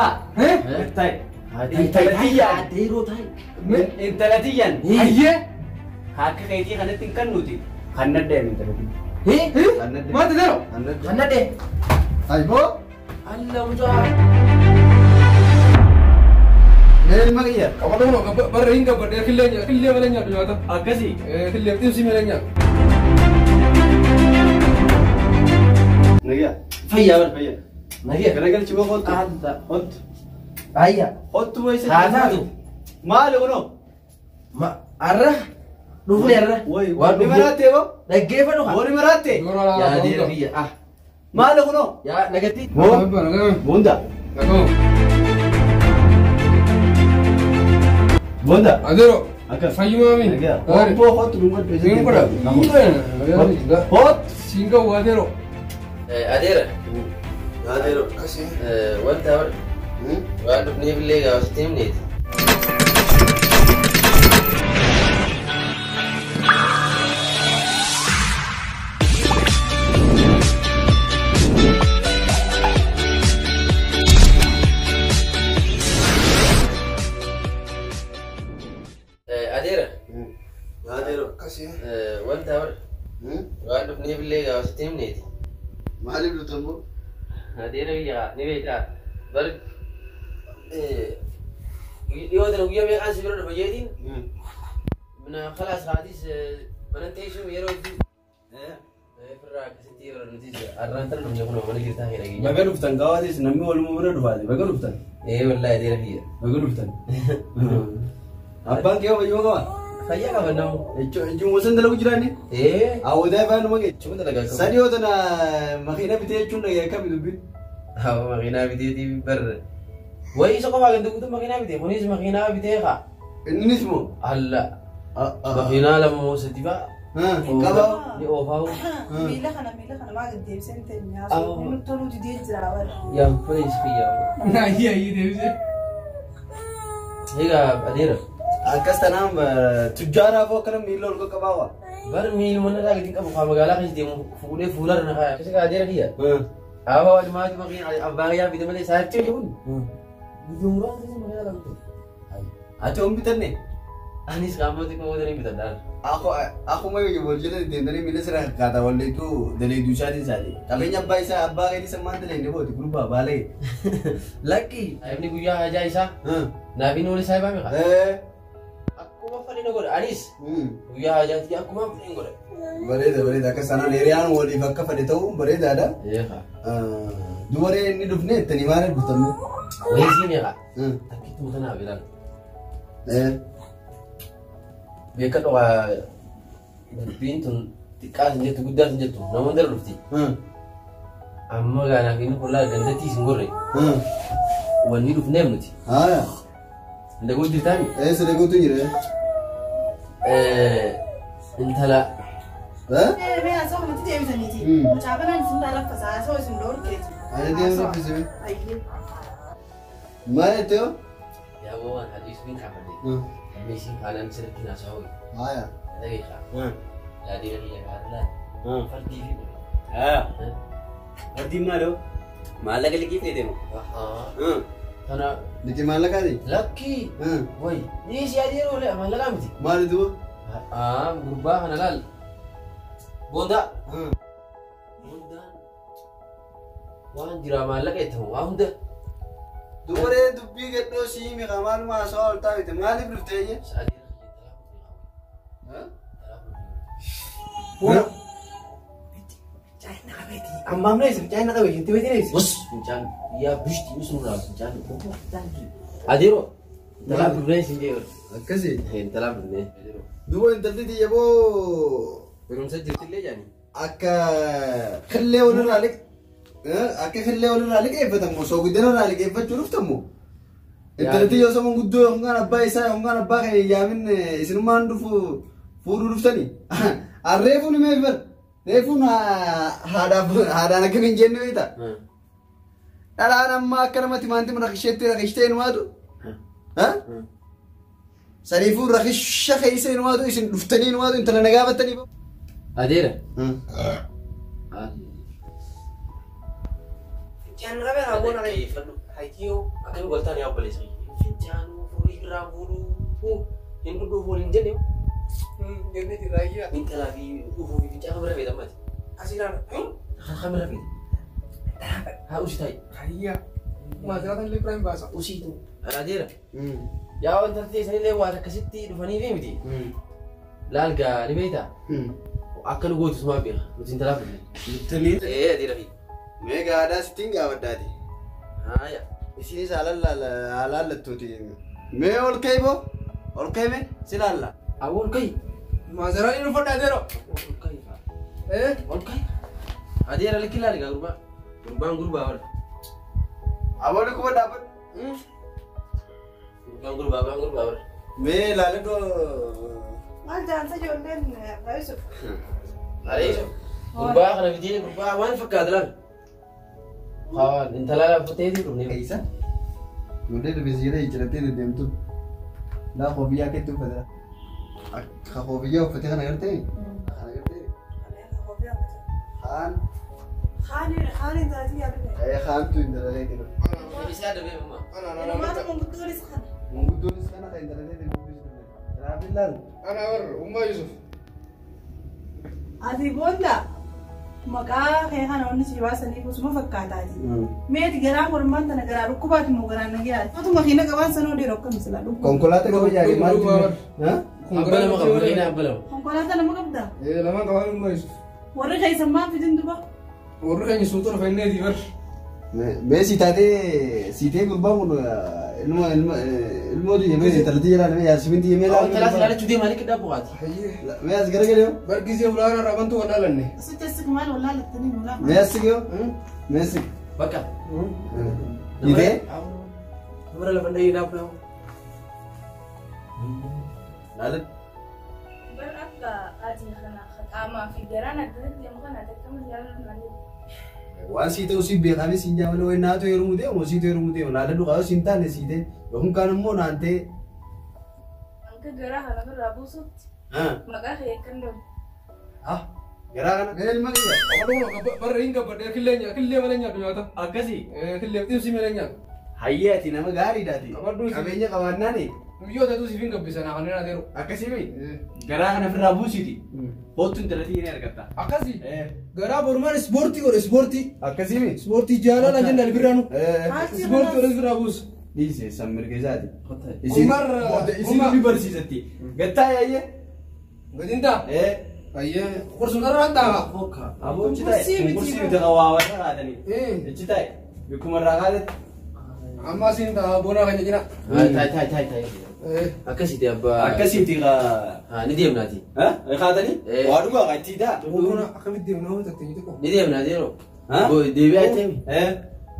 Eh? Tai. Intalatiyyaan. Adeeroo ta'i. Intalatiyyaan. Hayyee. Akka keetii kanatti hin kennuuti. Kan nadheen intalatiyya. Maal ta'eero? Kannadhe. Ayboo. Alla mucaa. Mee ilma kiyya. Qabadhu kunoo barra hin gabbadhee killee killee malee nyaadhu nyaata. Akkasii. Killee xibsii malee nyaadhu. Nagaa. Fayyaa bar. Fayyaa. Nagaa. Garagalchi boo kottu. Alla. Kottu. Ayya. Kottu boo isa. Haa taatu. Maali kunoo? Ma arra dhufne arra. Woy Waan ni dhufne. maraattee boo? Dhaggeeffadhu haa. Boo ni maraattee? Yaa adeera biyya. Ah. Maali kunoo? Yaa nagatti. Boo. Bunda. Bunda. Adeero. Akkas. Fayyumaa mi? Nagaa. Boo kottu dhungwadhu. Siin godha. Kottu. Siin gahu adeero. Adeera. Adeero. Wanta bar. Waan dhufneef illee gaafasitti himneeti. Adeera. Adeero. Wanta bar. Waan dhufneef illee gaafasitti himneeti. Maaliif dhuftan boo? Adeera biyya ni beektaa. Bar dhiyoo tana guyyaa meeqaan si bira dhufa jeetiin mana khalaas haatis mana teessuma yeroo itti firraa akkasitti yeroo nuti arraan tana dhufne kun mana jirtaa hin dhageenya. Baga dhuftan gaawwatis namni waluma bira dhufaati. Baga dhuftan. Ee wallaahi adeera biyya. Baga dhuftan. Abbaan kee fayyuma qaba? Fayyaa qaba namu. Jechuun wasan dalagu jiraanni? Ee. Awwadaa ifaan numa geechu. Cuma dalagaa qabu. Sadii yoo tana makiina bitee jechuun dhagee akkami dubbiin? Hawa makiinaa biteetii bar. Wayii isa qofaa ganda guutuu makiinaa bitee kunis makiinaa bitee kaa. Innis moo? Alla. Makiinaa lama moo sadi fa'a. Qaba. Ni oofaa. Miila kana maa gad deebisee hin ta'e nyaata. Toluu didee jira bara. Yaa fayis fiyyaa. Ayyee ayyee deebisee. Egaa adeera. Akkas tanaan tujjaaraaf akkana miila ol qaqqabaa waa. Bar miiluma irraa gadi qabu kaa magaalaa keessa deemu fuudhee fuularra na kaaya. Akkasii kaa adeera kiyya. Abbaa walumaatti makiina abbaa kiyyaa bite malee saayibtii kun. Biyya muraasa keessa makiina lama bite. Ati oon bitanne? Anis qaamota qaboota ni bitadhaan. Akkuma wal jala deemtanii miila sirraa kakkaataa walleetu daleeduu isaatiin isaati. Qabeenya abbaa isaa abbaa keetii sammaan daleenne booti gurbaa baalee. Lakki. Saayibni guyyaa hajaa isaa naaf inni wali saayibaa meeqa? Akkuma fedhe na godha anis guyyaa hajaatti akkuma fedhe godha. Bareeda bareeda akka sanaan hiriyaan waliif akka fedhe ta'uun bareedaadha. Eegaa. Dubaree inni dhufne ittanii maaliif dhuftanne? Wayii sii meeqa? Takkittuma tanaaf ilaala. Beeka dhokaa dubbiin tun xiqqaas hin jettu guddaas hin jettu namoonni dara dhufti. Amma gaanaaf inni hollaa gandattii isin gorre wanni dhufneef nuti. Haaya. Ndagoo jirtaami? Eessa dhaguutu jira? Intala Mee haasawaa kanatti deebisaniiti. Mucaa kanaan isin laffasa haasawaa isin dhoorkeeti. Ani deemu raffisee. Ayyee. Maal jettee hoo? yaa waan hadiisuun kaafadhe. Amma isin kaanaan sirriitti haasawaa Haaya. dhageessaa. Laadeera kiyya kaarlaan fardii fi Fardiin maaloo? Maallaqa liqii feete moo? Tana Liqii maallaqaati? lakkii wayi dhiisii adeeroo maallaqaa miti. Maali duuba? Gurbaa kana laal. Boondaa. Boondaan waan jira maallaqa jettamu waa hunda. Dubaree dubbii gadhoo sii miqa maaluma haasawaa ol taa'ite maaliif dhuftee jee? Ammaaf na fincaan na qabe shinti beetii na Was fincaan yaa bishti usun raa fincaan. Adeeroo. Intalaa dhufnee isin jee. Akkasii. Intalaa dhufnee. Duuba intalli tiyya boo Barumsa jirtillee jaani. akka killee walirraa liq akka killee walirraa liqeeffatamu osoo guddina irraa liqeeffachuu dhuftamu. Intalli tiyya osoo guddoo yookaan abbaa isaa yookaan abbaa kan yaamin isinummaan dhufu fuudhuu dhuftani. Arreefuun himee bar reefuun haadhaaf haadhaan akka hin jenne beektaa. Dhalaan amma akka nama timaantima rakisheetti rakishtee inumaatu. Saniifuu rakisha keessa inumaatu isin dhuftanii inumaatu intala na gaafattanii. Adeera. Fincaan qabee haa boona kee. Fadhu. Hayyoo akkami goltaan yaa obboleessa. Fincaanuu furii irraa fuudhuu hin dhudhuuf waliin jenne. Jennee jirra ayyaa. Intalaa fi dhufuu fi fincaan kamirra feeta ammaati. Asirraan. Kamirra feeta. Haa usii taa'i. Ayyaa. Maasiraataan illee Ibrahim baasa. Usii tu. Adeera. Yaa wanta teessanillee waan akkasitti dhufanii fi miti. Laal gaa ni beektaa? Akka nu gootu sumaa beeka. Nuti intalaa fudhanne. Nuttanii. Ee adeera fi. Mee gaadaa sittiin gaafaddaati. Haaya. Isinis haalaallattuuti. Mee ol ka'ii boo? Ol ka'ii mee? Si laalla. Awwa ol ka'i. Maasiraan inni uffadha adeero. Ol ka'i. Ee. Ol ka'i. Adeera likki laali gaa gurbaa. Gurbaan gurbaa wal. Aboonni kuma dhaabbadhu. Gurbaan gurbaa gurbaan gurbaa wal. Mee laaladhu. Maal jaansa ijoolleen Yusuf. Adeera. Gurbaa kana fidee gurbaa waan fakkaata laal. Haa intalaa laaffatee dhufne. Eessa? Ijoollee rifeensa jedhee jijjiirattee deddeemtu. Laa koofiyyaa keetti uffata. Akka koofiyyaa uffatee kana gartee? Kana gartee? Haan. Haan intalatii yaadame. Haantu intala keetti. Isaa dabee mamma. Ilmaata manguddoonis kana. Manguddoonis kana kan intala keetti. Kanaaf ilaal. Ana war ummaa Yusuf. Ati booda maqaa kee kana wanni si baasanii osuma fakkaataati. Meeti garaa mormaan tana garaa dhukkubaati moo garaa nagayaati. Otuma makiina qabaan sanoo dhiiroo akkam sila dhukkuba. Konkolaataa qaba jaaree maal Abba lama qaba makiina abba lama. Konkolaataa nama qabdaa? Ee lamaan qabaan ummaa Yusuf. Warri keessan maal fidin duba? Warri keenya suuta dhufa inni ati bar. Mee si taatee siitee gurbaan kun ilma ilma ilmoo diyyamee intalatti jedhaan mee yaasmin diyyamee Awwa intalaa si laalachuu deemaa likki dhaabbu haati. Mee as garagalee Bargisee ulaanaa rabantu wallaalanne. Asitti as maal wallaalattanii nu laafa. mee as sigoo mee sig Bakka. Idee Namara lafa dhahee dhaabbu dhaabbu. Laalat Bar akka ati kana qaamaa fi garaan addatti deemu kana akkamiin jaalladhu. Waan sii ta'u si beekamee siin jaamala wayi naatu heerumuu deemu siitu heerumuu deemu laaladhu qabu siin taane sii ta'e yookiin kaan immoo naan ta'e. Anka garaa kana irraa buusutti maqaa kee kan dhabu. Garaa kana. Mee ilma kiyya. Barra hin gabbadhe killee killee malee nyaadhu nyaata. Akkasii. Killee xibsii malee nyaadhu. Hayyee ati nama gaariidhaati. Qabeenya qabaannaani. Biyyoota tu siif hin gabbisan kanneen adeeru. Akkasii mi? Garaa kana ofirraa buusiiti. Hoottu intalatti ni argatta. Akkasii. Garaa borumaan ispoortii godhe ispoortii. Akkasii mi? Ispoortii jaalala jennaan birraanu. Ispoortii godhe ofirraa buusu. Dhiise san mirga isaati. Isin ni barsiisatti. Gattaa yaayyee. Gadin ta'a. Ayyee kursun irraan ta'a. Aboo ichi taa'e. Kursii miti waa warra kaatanii. Ichi taa'e. Bikkuma irraa kaatetti. Amma asiin ta'a bonaa kan jira. Taayi taayi taayi taayi. Akkasiiti abbaa. Akkasiiti Haa ni deemnaati. Kaatanii? Waa dhugaa kan itti ta'a. Bona akkamitti deemnaa waan tattee xiqqoo. Ni deemnaati yeroo. Deebi'aa itti himi.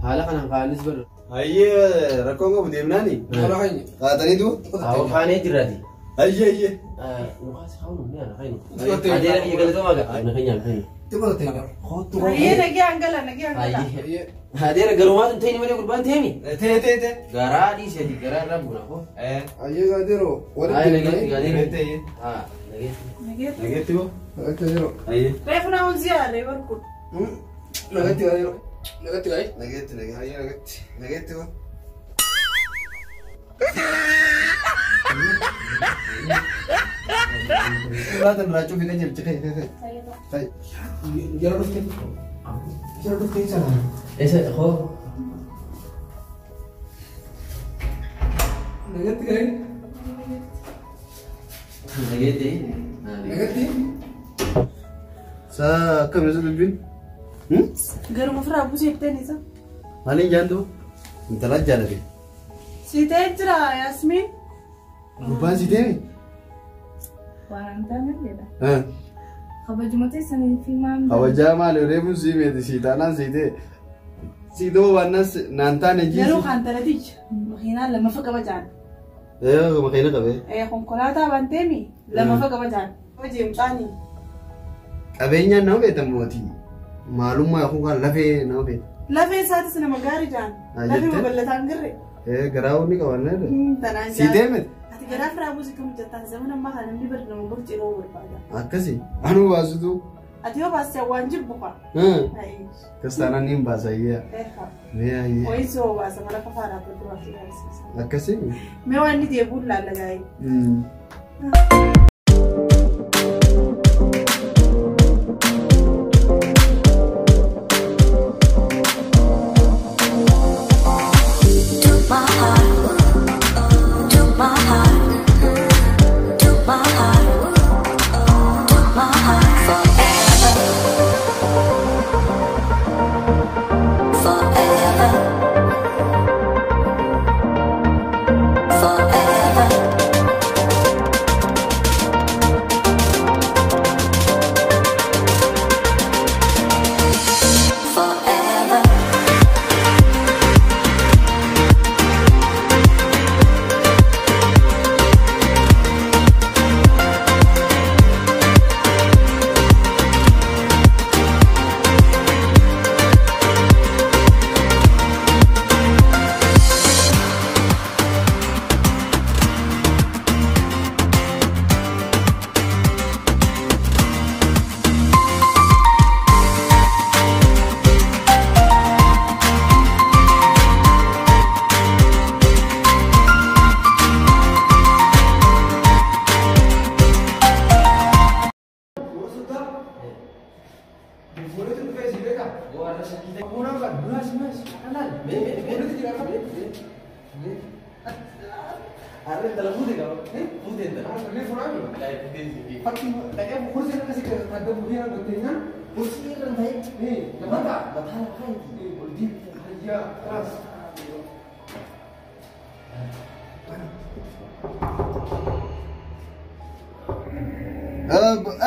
Haala kanaan kaanis barra. Hayyee rakkoon qabu deemnaani. Haala keenya. Kaataniitu. Haa kaanee jirraati. Hayyee hayyee. Nukaas haunu ni ana kainu. Adeera kiyya galatoomaa gaa. Na keenya kainu. Xiqqoo tattee jira. Hayyee nagee hangala nagee hangala. Hayyee. Adeera garumaatu hin ta'in malee gurbaan ta'emi. Ta'e ta'e ta'e. Garaa dhiiseeti garaa irraa buuna koo. Hayyee adeero. Hayyee nageetti adeera. Ta'e. Haa nageetti. Nageetti. Nageetti boo. Nageetti adeero. Hayyee. Reefu naa ol ziyaaree barku. Nageetti adeero. Nageetti gaa'e. Nageetti nageetti. Hayyee nageetti. Nageetti boo. Laatan raachuu fi kan jirti kai kai kai. Jara dhuftee. Jara dhuftee sana. Eessa hoo. Nageetti gaa'e. Nageetti. Nageetti. Saa akkam isa dubbiin? Garuma ofirraa buusee ittiin isa. Maaliin jaantu? Intala jaalate. Siitee jira Yaasmiin. Gurbaan siitee mi? Waan taane jedha. Kabajuma teessanii fi maal? Kabajaa maali reefuun sii meeti sii taanaan siitee. Siitoo waan naan taane jiisi. Garuu kan talaticha makiinaa lamafa qaba jaan. Makiina qabee. Konkolaataa banteemi lamafa qaba jaan. Hojii mucaanii. Qabeenyaan nama beektan mootii. Maalummaa yookaan lafee nama beektan. Lafee isaatis nama gaarii jaan. Lafee babal'ataan girre. Garaa wanni qaban Tanaan Sii deeme. Ati garaa firaa buusii kam jettaan zaman ammaa kana namni bari nama borcee nama barbaada. Akkasii. Anuu baasutu Ati yoo baaste waan jibbu kaa. Kastaanaan niin baasa ayyaa. Mee Wayii soo baasa mala fafaadhaa dhadhu baasee agarsiisa. Akkasii. Mee waan inni deebi'uun laalla gaa'ee. To my heart, to my heart, to my heart, to my heart forever, forever, forever. Forever.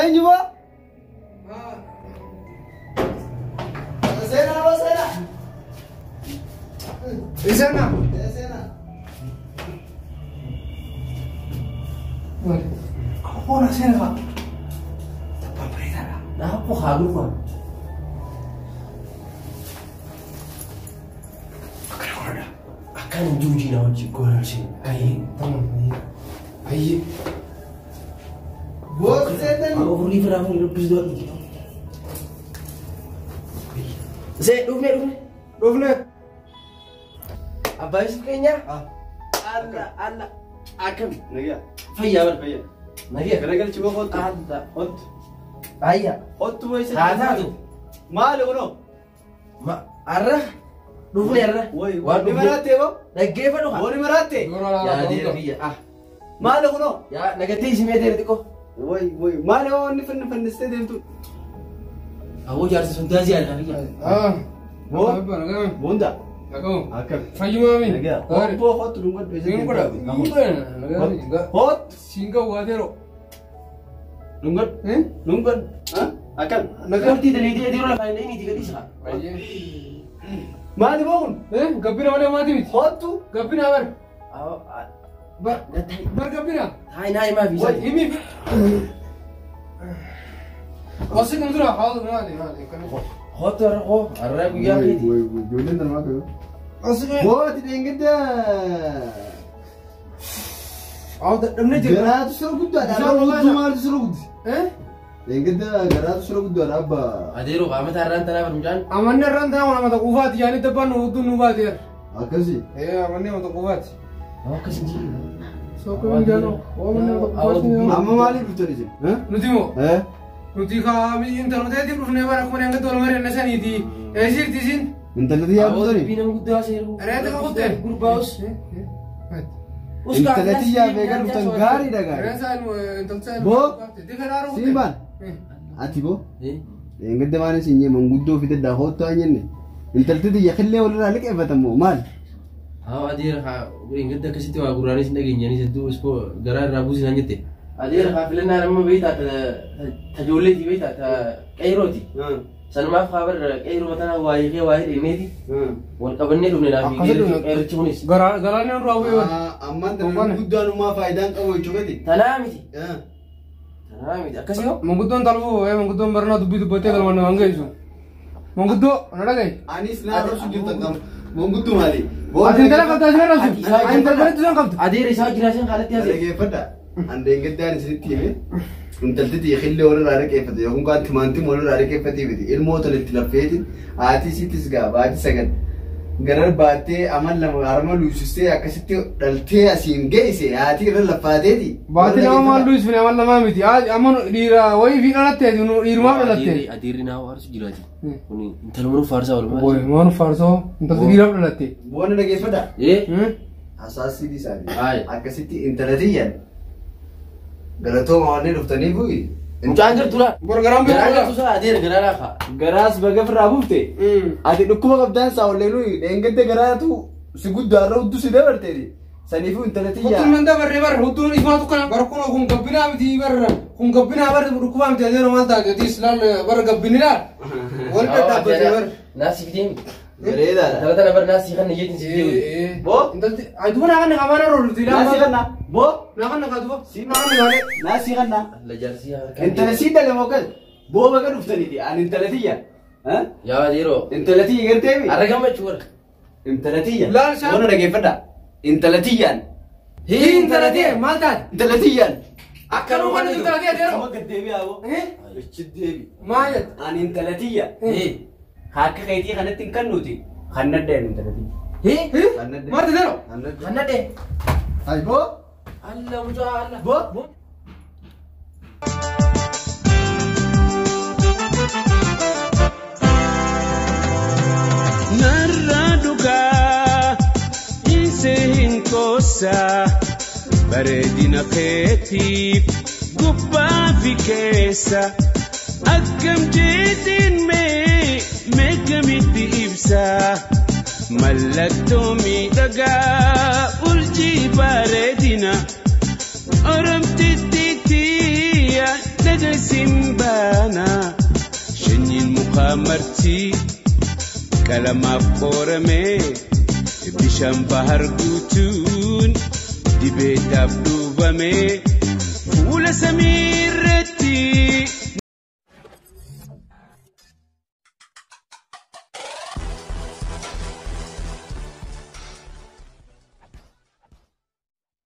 Eenyu baa? Seenaa baa seenaa. Isana. Seenaa. Hola seena. Tabbaan bareedaadha. Naafuu haaduu kun. Akkana godhadha. Akkaan hin jiru na hojii goona isheen. Ayyee tamam ayyee. Boos seetan. Amma furrii firaa furii dubbisuu dha. See dhufne dhufne. Dhufne. Abbaa Yusuf keenya. Alla alla akkami. Nagaa. Fayyaa bara. Fayyaa. Nagaa. Garagalchi boo kottu. Alla. Kottu. Fayyaa. Kottu boo isa. Haa taatu. Maali kunoo? Ma arra dhufne arra. Wayi. Waan Ni dhufne. maraattee boo? Dhaggeeffadhu haa. Boo ni maraattee? Yaa deera biyya. Ah. Maali kunoo? Yaa nagattee isimee deera xiqqoo. Wayi wayi. Maali hoo inni fanni fannistee deemtu? Awwoo jaarsi sun daasii yaadda biyya. Ah. Boo. Nagaa. Bunda. Nagaa. Akkami. Fayyumaami. Nagaa. Boo kottu dhungadhu. Siin godha. Nagaa. Kottu. Siin gawwaateero. Dhungadhu. Dhungadhu. Akkami. Nagaa. Galtii daleetee adeeroo lafaan hin dhayiniiti gadhiisa. Ayyee. Maali boo kun? Gabbina malee maatii miti. Kottu. Gabbina bar. Bar bar gabbina. Taayi naa himaa fi Wai himi. Wasi kan dura haal maali maali kan. Hoto har'a koo har'a guyyaa keeti. Wayi wayi. Ijoolleen tana maal ta'u? Wasi kan. Boo ati dheengadda. Aw dadhabne jira. Garaatu sira guddaadha. Bishaan Hudduu maaltu sira guddi? Eh? Dheengadda garaatu sira guddaadha abbaa. Adeeroo qaama taarraan tanaaf mucaan. Amanne irraan tanaa kun amata quufaati yaani dabbaan nu hudduu nu baateera. Akkasii. Eh amanne amata quufaati. Akkas hin jiru. Soo jaano. Amanne amata quufaati. Amma maaliif dhuftan isin? Nuti moo? Eh? Nuti kaa intarneetiin dhufnee bara kuma hanga tola mari'anne saniiti. Eesirti isin? Intalatti yaa Dubbii dhuftani? nama guddaa seeru. Reeta ka kutte? Gurbaa'us. Intalatti yaa beekan dhuftan gaariidha gaarii. Reensa intalcha. Boo. Dikaraaruu kutte. Simbaan. Ati boo. Dheengadda waan isin jee manguddoo fidadhaa hoottu haa jenne. Intalatti xiyya qillee walirraa liqeeffatan moo maali? Haa adeera haa gadda akkasitti waa gurraanis hin dhageenyaanis hedduu ispoo garaa irraa buusinaan jette. Adeera haa filannaan amma beektaa tajoolleeti beektaa qeerooti. Sanumaaf haa barra qeeroo mataa waayee kee waayee dheenneeti. Wal qabannee dhufne naaf qeerichi kunis. Galaanni nurraa bu'ee bara. Ammaan tana guddaan uumaa faayidaan qabu jechuudha. Tanaa miti. Tanaa miti akkasii hoo. Manguddoon talbuu manguddoon barnaa dubbii dubbattee galma nama hangeessu. Manguddoo na dhagaye. Anis naa rabsu jirtan qabu. Manguddoo maali? Ati intala qabdaa isin rabsu. Ani intala isin qabdu. Adeera isaa wajjin haasa'an haalatti haasa'e. Dhaggeeffadha. Andeen isinitti hime. Intalti xiyya walirraa liqeeffate yookaan kan timaantii walirraa liqeeffatee miti. Ilmoo tole itti laffeetiin haati isiittis gaa baatii 9 garar baattee amal 2 harma luusistee akkasitti dhaltee asiin geesse haati irra laffaateeti. Baatii 2 maal luusifne amal 2 miti. Amma dhiira wayii fi dhalattee dhiirumaaf dhalattee. Adiirri naa faarsu jiraati. Kuni intaluma faarsaa oolmaa. Boy maal faarsoo intalti dhiiraaf dhalattee. Boona dhageeffadha. Hasaasii isaanii. Akkasitti intala xiyyan. Galatooma waan dhuftaniif Mucaan jirtu laa. Garaan Garaan jirtu saa adeera garaa laafa. Garaas baga firraa buufte. Ati dhukkuba qabdaan saa ollee nuyi dheengadde garaatu si guddaarra hudduu si dabarteeti. Saniifuu intala xiyyaa. Hudduun nan dabarre barra hudduun ifaatu kana bara kun gabbinaa miti barra kun gabbinaa barra dhukkubaa miti adeera maal taate atis laal barra gabbini laal. Wal dhadhaabbatee barra. Naasii fidee. Bareedaadha. Intala tana bara naasii kan iyyeetiin si fidee. Boo. Intalti ay duba naa kan qabaana roolti laal. Naasii kanna. Boo. Naa kan duba. Naa kan gaale. Naasii kanna. La jaarsii harkaa. Intala sii dhale moo kan? Boo baga dhuftaniiti ani intala xiyya. Yaa adeeroo. Intala xiyya gartee mi? Arra gammachuu warra. Intala xiyya. Laal shaan. Boona dhageeffadha. Intala xiyyaan. Intala xiyya maal taate? Intala xiyyaan. Akka nuu kan intala xiyya adeeroo. Amma gad deebi'aa boo. Ichi deebi. Maal jette? Ani intala xiyya. Akka keetii kanatti hin kennuuti. Kan nadheen intala xiyya. Maal taate adeeroo? Kan nadheen. Ay boo. Alla mucaa alla. Boo. Narra dhugaa dhiisee hin koosaa bareedina keetiif gubbaa fi keessa akkam jeetiin mee meeqamitti ibsaa mallattoo miidhagaa urjii bareedina oromtittiittiya dhageessin baana shanyiin mukaa martii. Kalamaaf qoramee bishaan bahar guutuun dibeetaaf dhuubamee fuula samiirra.